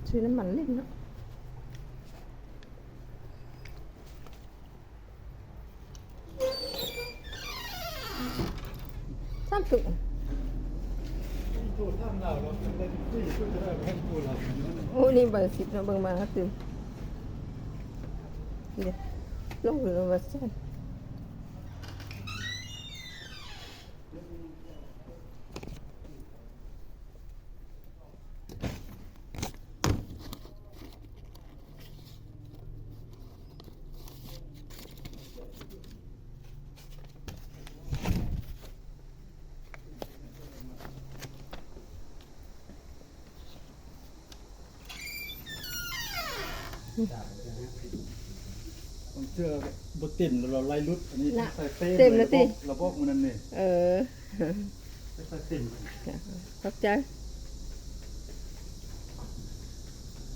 ຊື້ນ້ຳມັນຫຼິ້ນເນາະ. ສາມຕຸກ ໂອ້ ນີ້ເບີສິບເນາະ ເບິ່ງມາຫາຕື່ມ ເດ້ ລົງຢູ່ວ່າຊັ້ນ. ບາງເທື່ອບໍ່ເຕັມແລ້ວໄລ່ຫຼຸດ ອັນນີ້ ນະ ໃສ່ເຕັມ ເຕັມແລ້ວຕິ ລະບອກ ລະບອກມື້ນັ້ນນີ້ ເອີ ໃສ່ເຕັມ ຂອບໃຈ.